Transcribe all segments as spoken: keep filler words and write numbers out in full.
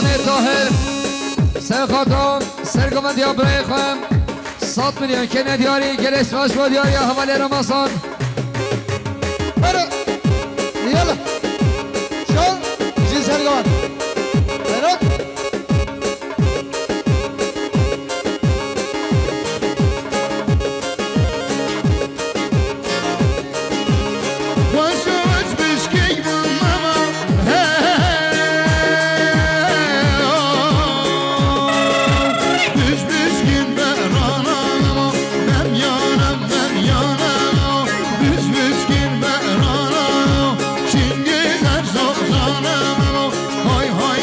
Tahir, ser xatira sergovendiya birayê xwe, sed milyon kene diyarî, gelek spas bo diyariya hevalê Ramazan. Hadi, yala. Şol, jî sergovan. Berat. Hay hay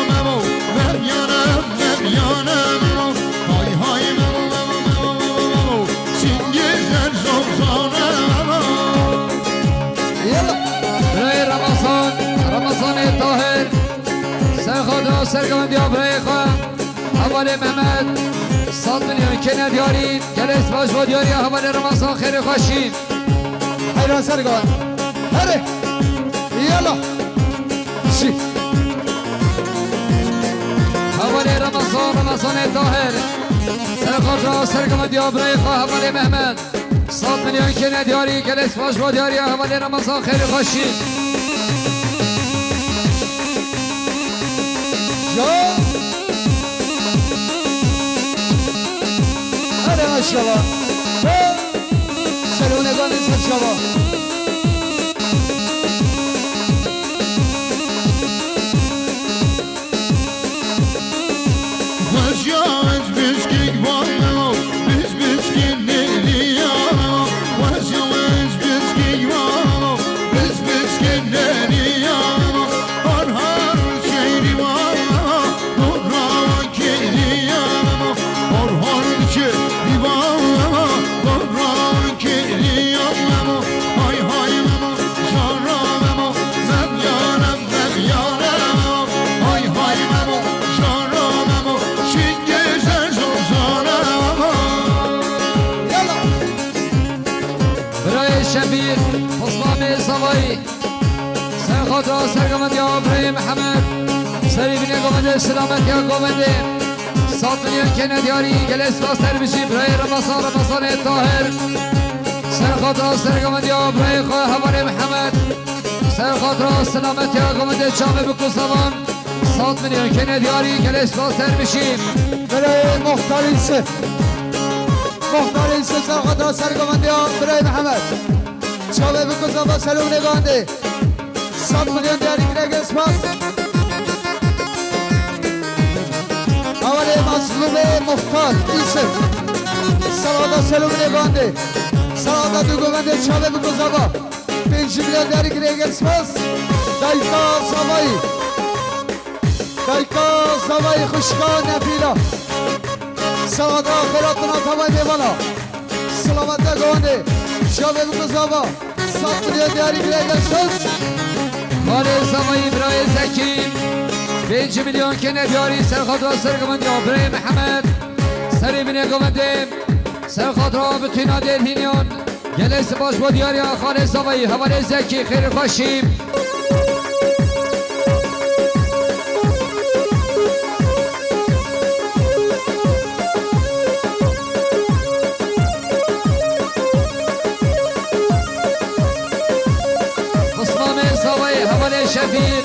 Memo, ver yana, ver yana Memo. Hay hay Memo, Memo, Memo, Memo, Memo. Çingizler zor zor Memo. Yalla. Birayê Ramazan, Ramazanê Tahir. Ser xatira sergovendiya birayê xwe. Hevalê Mehmet. Sed milyon kene diyarî. Gelek spas bo diyariya hevalê Ramazan, xêrê xweşî. Heyran sergovan. Herê. Yalla. Şî. Hevalê Ramazan, Ramazanê Tahir. Ser xatira sergovendiya birayê xwe hevalê Mehmet. Sed milyon kene diyarî, gelek spas bo diyariya hevalê Ramazan, xêrê xweşî. Ya. Hele maşallah. He. Selûneganê ser çava. Xweşiya ez bişkîk bamemo, biz bişkî nêriya memo. Xweşiya ez bişkîk bamemo, biz bişkî nêriya memo. Har har çeyri bamemo, dobra kêriya memo. Har har çeyri bamemo, dobra kêriya memo. Hay hay memo, şara memo, zem yanem. Hay hay Memo, şara Memo, şingê ser zozana Memo. Yalla. Birayê Şefîq, Xuslamê Zavayî. Ser xatira sergovendiya birayê Mihemed. Serê binê govendê, selametiya govendê. Sed milyon kene diyarî, gelek spas ter bijî, birayê Ramazan, Ramazanê Tahir. Ser xatira sergovendiya birayê xwe, hevalê Mihemed. Ser xatira selametiya govendê çavê biko zavan. Sed milyon kene diyarî, gelek spas ter bijî. Birayê Muxtar Yusuf. Muxtar Yusuf ser xatira sergovendiya birayê Mihemed. Çavê biko zava selû binê govendê. Sed milyon diyarî kire, gelek spas. Hevalê Mazlûmê Muxtar Yusuf. Ser xatira selû binê govendê. Ser xatira du govendê çavê biko zava. Pêncî milyon diyarî kire, gelek spas. Dayika Zavayî. Dayika Zavayî xwişka Nefîla. Ser xatira xêratina tevayê mêvana. Silamete govendê. Çavê biko zava. Sed milyon diyarî kire, gelek spas. Xalê Zavayî, birayê Zekî. Pêncî milyon kene diyarî, ser xatira sergovendiya birayê Mihemed. Serê binê govendê. Ser xatira bitîna dêrhîniyan. Gelek spas bo diyariya xalê Zavayî, hevalê Zekî, xêr û xweşî. Xuslamê Zavayî, hevalê Şefîq.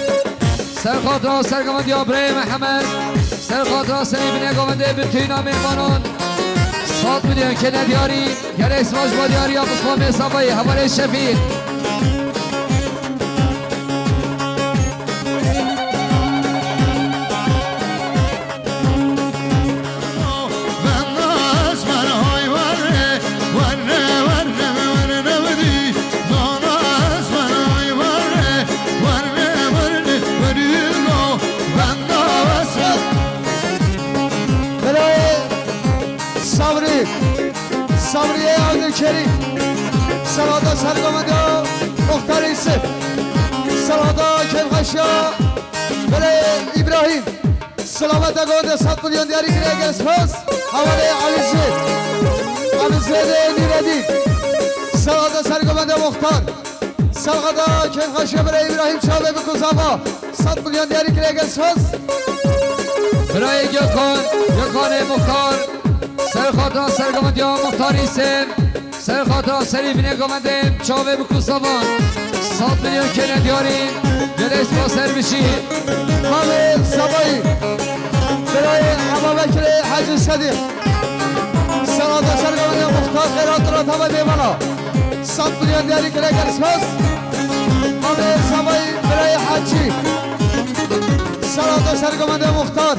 Ser xatira sergovendiya birayê Mihemed. Ser xatira serê binê govendê, bitîna mêvanan. Sed milyon kene diyarî. Gelek spas bo diyariya Xuslamê Zavayî, hevalê Şefîq. Birayê Sabrî. Sabriyê Abdulkerîm. Ser xatira sergovendiya Muxtar Yusuf. Ser xatira kêfxweşiya Belê Îbrahîm. Silamete govendê, sed milyon diyarî kiriye, gelek spas. Hevalê Elîzê. Elîzê de Nîredîn. Ser xatira sergovendiya Muxtar. Serxada kêfxweşiya birayê Îbrahîm çavê bi kuzava. Sed milyon diyarî kire gel spas. Birayê Gökhan, Gökhanê Muxtar. Serxada sergovendiya Muxtarî Sêv. Serxada serî binê govendê çavê bi kuzava. Sed milyon kene diyarî. Gelê spas ser bişî. Mamê Sabayî. Birayê Ebabekirê Hecî Sedîq. Serxada sergovendiya Muxtar xeyrat rata ve mêvana. Sed milyon diyarî kire gel spas. Mamê Sabayî birayê Hecî. Serxada sergovendiya Muxtar.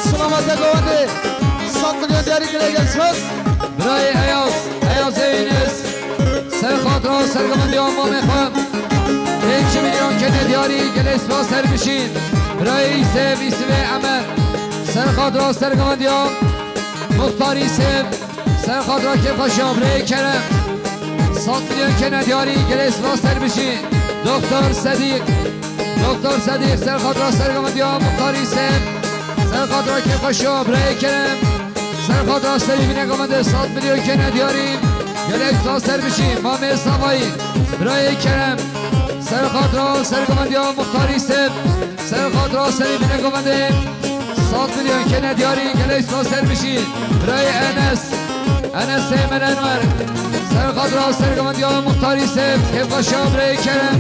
Silamete govendê. Sed milyon diyarî kire gel spas. Birayê Eyaz, Eyazê Yunus. Serxada sergovendiya mamê xwe. Pênc milyon kene diyarî gelê spas ser bişî. Birayê Îsêv, Îsivê Emer. Serxada sergovendiya Muxtarî Sêv. Serxada kêfxweşiya birayê Kerem. Sed milyon kene diyarî gelê spas ser bişî. Doktor Sedîq. Doktor Sedîq serxada sergovendiya Muxtarî Sêv. Serxada kêfxweşiya birayê Kerem. Serxada serî binê govendê sed milyon kene diyarî. Gelê spas ser bişî. Mamê Savayî. Birayê Kerem. Serxada sergovendiya Muxtarî Sêv. Serxada serî binê govendê. Sed milyon kene diyarî, gelê spas ser bişî. Birayê Enes. Enes Seymen Enwer. Serxada sergovendiya Muxtarî Sêv. Kêfxweşiya birayê Kerem.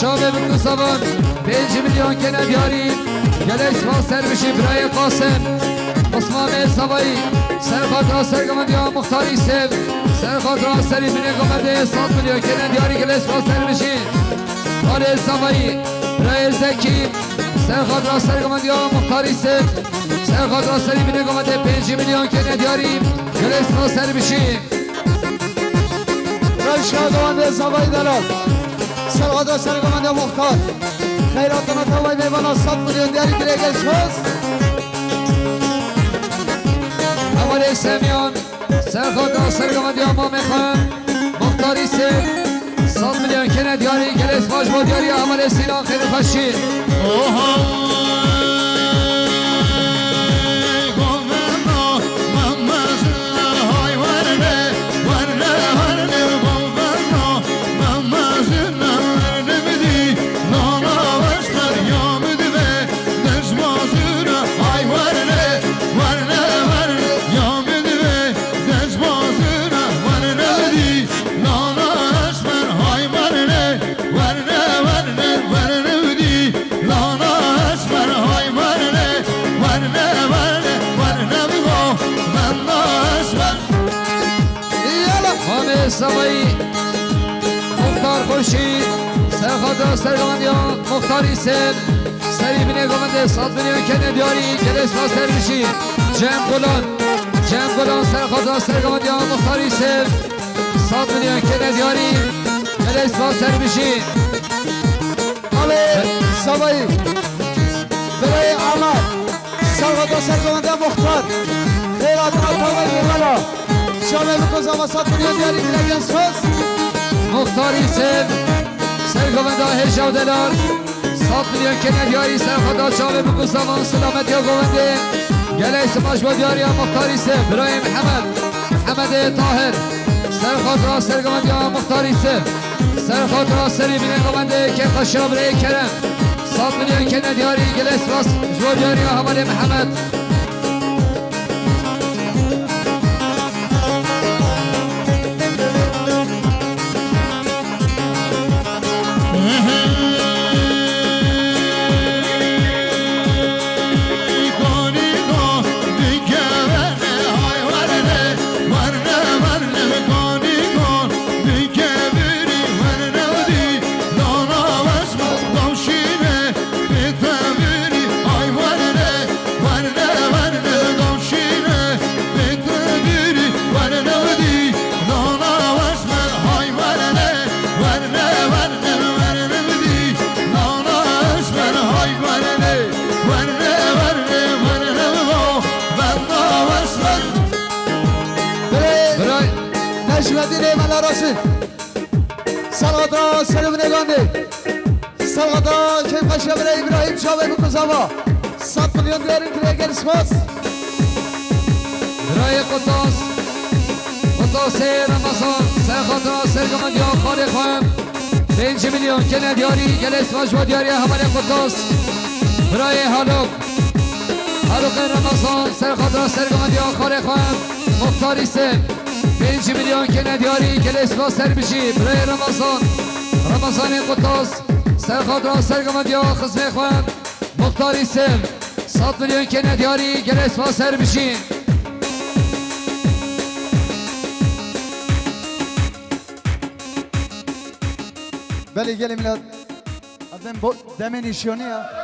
Çavê bi kuzavan. Pênc milyon kene diyarî. Gelê spas ser bişî. Birayê Qasim. Osmanê Savayî. Serxada sergovendiya Muxtarî Sêv. Serxada serî binê govendê. Sed milyon kene diyarî, gelê spas ser bişî. Alê Savayî. Birayê Zekî. Serxada sergovendiya Muxtarî Sêv. Serxada serî binê govendê pêncî milyon kene diyarî. Gelê spas ser bişî. Rewşa govendê Savayî delal. Serxada sergovendiya Muxtar. Xeyratana taway mêvana sed milyon diyarî kire gel spas. Emalê Semyan. Serxada sergovendiya mamê xwe Muxtarî Sêv. Sed milyon kene diyarî, gelê spas bo diyarî Emalê Sîlan xêr û xweşî. Oha. Mamê Savayî, Muxtar Xurşîd, serxada sergovendiya Muxtarî Sêv. Serî binê govendê sed milyon kene diyarî, gelê spas ser bişî. Cem Gulan, Cem Gulan serxada sergovendiya Muxtarî Sêv. Sed milyon kene diyarî, gelê spas ser bişî. Alê Savayî, birayê Amal, serxada sergovendiya Muxtar. Xeyratana taway mêvana. Şamê bi kozava sed milyon diyarî kire gel spas. Muxtarî Sêv, sergovenda hêja û delal. Sed milyon kene diyarî serxada çavê bi kuzavan silametiya govendê. Gelê spas bo diyariya Muxtarî Sêv, birayê Mihemed, Mihemedê Tahir. Serxada sergovendiya Muxtarî Sêv. Serxada serî binê govendê kêfxweşiya birayê Kerem. Sed milyon kene diyarî, gelê spas ji bo diyariya hevalê Mihemed. Birayê Necmeddînê Mela Rasim. Serxada serê binê govendê. Serxada kêfxweşiya birayê Îbrahîm çavê bi kuzava. Sed milyon diyarî kire gel spas. Birayê Qutas. Qutasê Remezan. Serxada sergovendiya xalê xwe. Pênc milyon kene diyarî, gelê spas bo diyariya hevalê Qutas. Birayê Halok. Halokê Remezan, ser xatira sergovendiya xalê xwe, Muxtar Îsim. Pênc milyon kene diyarî, gelê spas ser bijî. Birayê Remezan. Remezanê Qutas, ser xatira sergovendiya xizmê xwe, Muxtar Îsim. Sed milyon kene diyarî, gelê spas ser bijî. Belê gelê milat. Ev dem bo-, demê nîşanî ya.